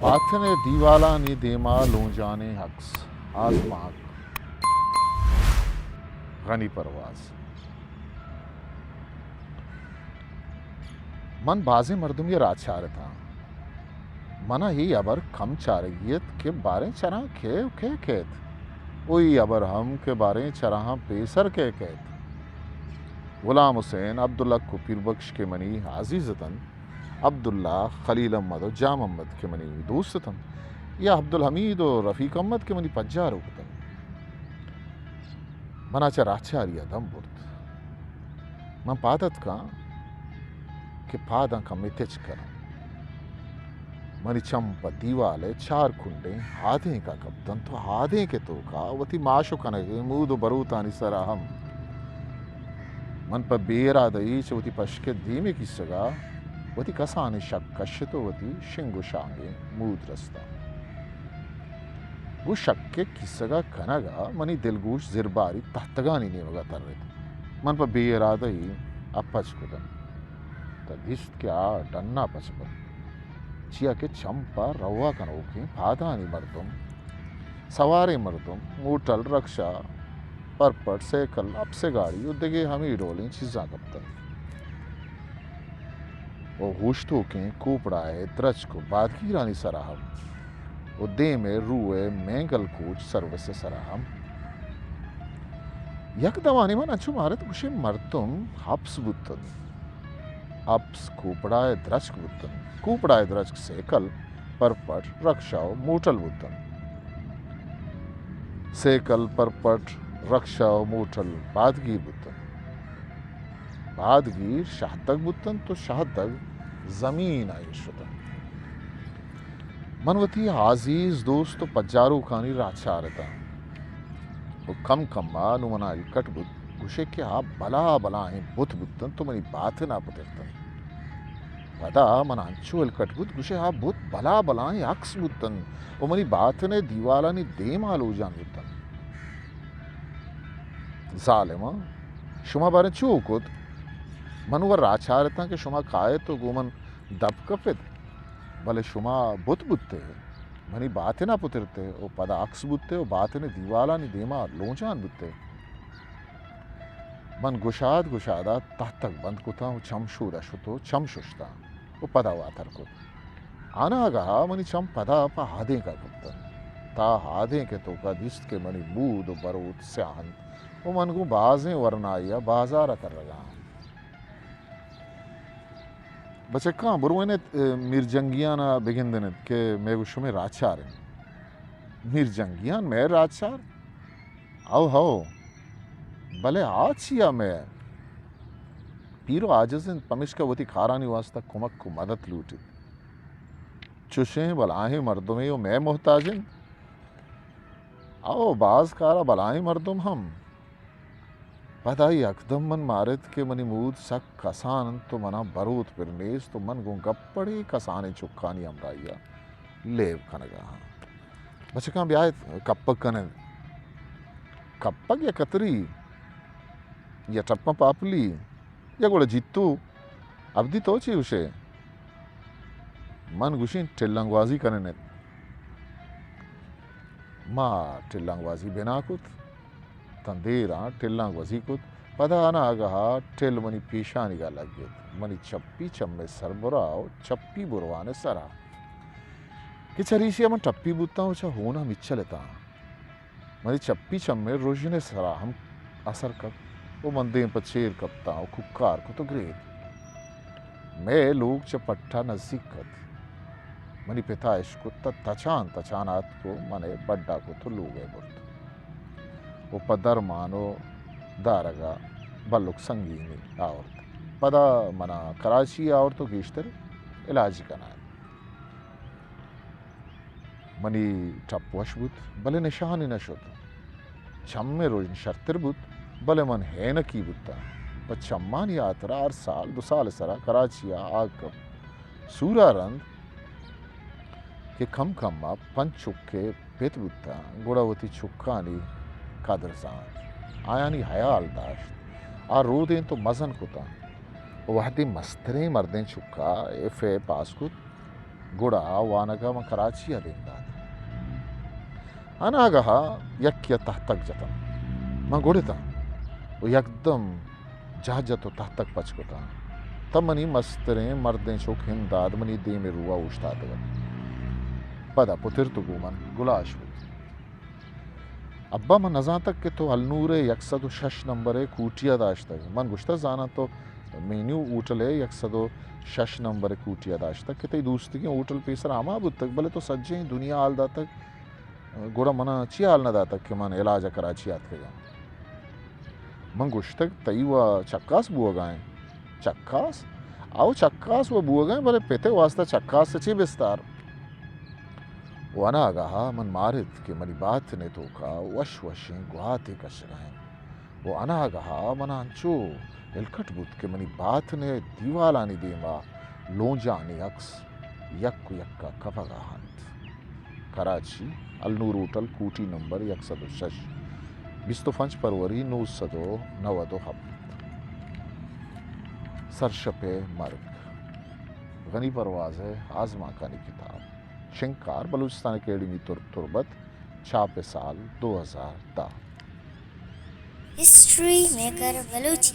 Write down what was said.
باتن ءِ دیوالانی دیما لونجانیں عکس، آزمانک، غنی پرواز۔ من بازیں مردمے ءَ را چارتاں۔ من ءَ اے ہبر کم چارگی ات کہ باریں چراں کئے ءُ کئے کئیت، ءُ اے ہبر ہم کہ باریں چراہاں پیسر کئے کئیت۔ غلام حسین، عبدالحق ءُ پیربکش کہ منی عزیز اتنت، عبداللہ، خلیل احمد ءُ جام احمد کہ منی دوست اتنت، یا عبدالحمید ءُ رفیق احمد کہ منی پجاروک اتنت، من ءَ چہ راہچاری ءَ دم برت۔ من پاد اتکاں کہ پاداں کمے تچک کناں۔ منی چم پہ دیوال ءِ چار کنڈیں آدینک ءَ کپتنت ءُ آدینک ءِ توک ءَ وتی ماشو کنگیں مود ءُ بروتانی سرا ہم۔ من پہ بے ارادہی چہ وتی پشک ءِ دیم ءِ کیسگ ءَ وتی کسانیں شک کشت ءُ وتی شنگ ءُ شانگیں مود رستاں۔ گوں شک ءِ کیسگ ءَ کنگ ءَ منی دلگوش زرباری تہتگانی نیمگ ءَ ترت۔ من پہ بے ارادہی ءَ پچ کتنت، تہ دیست کہ آ ڈن ءَ پچ بنت، چیا کہ چم پہ روا کنوکیں پادانی مردم، سواریں مردم، موٹل، رکشہ، پرپٹ، سیکل، اپس ءِ گاڑی ءُ دگہ ہمے ڈولیں چیزاں کپتنت۔ ءُ ہوشتوکیں کوپڑا ءِ درچک ءُ بادگیرانی سرا ہم ءُ دیم ءَ رو ءِ مینگل کوچ سروس ءِ سرا ہم۔ یک دمانے من انچو مارت گوشے مردم اپس بوتنت۔ اپس کوپڑا ءِ درچک بوتنت۔ کوپڑا ءِ درچک سیکل، پرپٹ، رکشہ ءُ موٹل بوتنت۔ سیکل، پرپٹ، رکشہ ءُ موٹل بادگیر بوتنت۔ بادگیر شہتگ بوتنت ءُ شہتگ زمین ءَ ایر شتنت۔ من وتی عزیز دوست ءُ پجاروکانی را چارتاں ءُ کم کم ءَ نوں من ءَ الکٹ بوت، گوشے کہ آ بلا بلاہیں بت بوتنت ءُ منی باتن ءَ پترتنت۔ پدا من انچو الکٹ بوت، گوشے آ بت بلا بلاہیں عکس بوتنت ءُ منی باتن ءِ دیوالانی دیم ءَ لوجان بوتنت۔ ظالماں، شما باریں چو کت؟ من وَ را چارتاں کہ شما کائیت ءُ گوں من دپ کپت، بلے شما بت بوتے، منی باتن ءَ پترتے ءُ پدا عکس بوتے ءُ باتن ءِ دیوالانی دیما لونجان بوتے۔ من گشاد گشاد ءَ تہتگ بند کتاں ءُ چم شود ءَ شت ءُ چم ششتاں ءُ پدا واتر کت۔ آناگہ ءَ منی چم پدا پہ آدینک ءَ کپتنت۔ تاں آدینک ءِ توک ءَ دیست کہ منی مود ءُ بروت سیاہ انت ءُ من گوں بازیں ورنائی ءَ بازار ءَ ترگ ءَ آں۔ بچکاں، برو انت، میر جنگیان ءَ بگندن انت کہ مئے گوں شمئے راچار انت۔ میر جنگیان مئے راچار؟ ہو، ہو۔ بلے آ چیا مئے؟ پیر ءُ عاجز انت، پمیشکا وتی کارانی واسطہ کمک ءُ مدد لوٹیت۔ چوشیں بلاہیں مردمے ءُ مئے محتاج انت۔ او باز کارا بلاہیں مردم ہم۔ پدا یکدم من مارت کہ منی مود سک کسان انت ءُ منا بروت پر نیست ءُ من گوں گپڑے کسانیں چکانی ہمراہی ءَ لیب کنگ ءَ آں۔ بچکاں بیایت کپگ کن انت۔ کپگ یا کتری یا ٹپاں پاپلی یا گڑا جیتو، ابدی تو چے گوشے؟ من گوشیں ٹلنگوازی کنن ات۔ ما ٹلنگوازی بنا کت، تاں دیراں ٹلنگوازی کت۔ پدا اناگہ ءَ ٹل منی پیشانیگ ءَ لگت، منی چپی چم ءِ سربرا ءُ چپی بروان ءِ سرا کہ چریشی ءَ من ٹپی بوتاں ءُ چہ ہون ءَ مچل اتاں۔ منی چپی چم ءِ رژن ءِ سرا ہم اثر کپت ءُ من دیم پہ چیر کپتاں ءُ کوکار کت ءُ گریت۔ مئے لوگ چہ پٹ ءَ نزیک ات۔ منی پت ءَ اشکت تاں تچان تچان آتک ءُ من ءَ بڈ ءَ کت ءُ لوگ ءَ برت ءُ پہ درمان ءُ دارگ ءَ بلک سنگینی آورت۔ پدا من ءَ کراچی ءَ آورت ءُ گیشتر علاج کنائینت۔ منی ٹپ وش بوت، بلے نشانی نہ شت۔ چم ءِ رژن شرتر بوت، بلے من ہینکی بوتاں۔ پہ چمانی ہاترا ہر سال، دو سال ءِ سرا کراچی ءَ آگ کپت۔ سور ءَ رند کہ کم کم ءَ پنچ چک ءِ پت بوتاں، گڑا وتی چکانی قدر زانت، آیانی ہیال داشت، آ رودینت ءُ مزن کتاں۔ وہدے مستریں مردیں چک ءَ ایف اے پاس کت، گڑا وانگ ءَ من کراچی ءَ دیم دات۔ اناگہ ءَ یکے ءَ تہتگ جتنت۔ من گڑتاں ءُ یکدم جاہ جت ءُ تہتگ پچ کتاں۔ تہ منی مستریں مردیں چک ہمداد منی دیم ءِ رو ءَ اوشتاتگ ات۔ پدا پترت ءُ گوں من گلاش بوت۔ ابا، من نزانتگ کہ تو النور ءِ یک سد ءُ شش نمبر ءِ کوٹی ءَ داشتگ۔ من گوشتہ، زاناں تو مینیو ہوٹل ءِ یک سد ءُ شش نمبر ءِ کوٹی ءَ داشتگ کہ تئی دوستیگیں ہوٹل پیسر ہما بوتگ، بلے تو سجہیں دنیا حال داتگ، گڑا منا چی حال نہ داتگ کہ من علاج ءَ کراچی آتکگاں؟ من گوشتگ، تئی و چکاس بوگا انت۔ چکاس؟ او، چکاس و بوگا انت، بلے پت ءِ واسطہ چکاس ءِ چی بستار؟ و اناگہ ءَ من مارت کہ منی باتن ءِ توکا وش وشیں گواتے کشگا انت۔ و اناگہ ءَ منا انچو ہلکٹ بوت کہ منی باتن ءِ دیوالانی دیما لونجانی عکس یک یک ءَ کپگا انت۔ کراچی، النور ہوٹل، کوٹی نمبر یک سد ءُ شش، بیست ءُ پنچ فروری نو سد ءُ نود ءُ ہپت۔ سرشپ ءِ مرگ، غنی پرواز ءِ آزمانکانی کتاب، شنگکار بلوچستان اکیڈمی ترک تربت، چاپ ءِ سال دو ہزار دہ۔ History maker Balochi.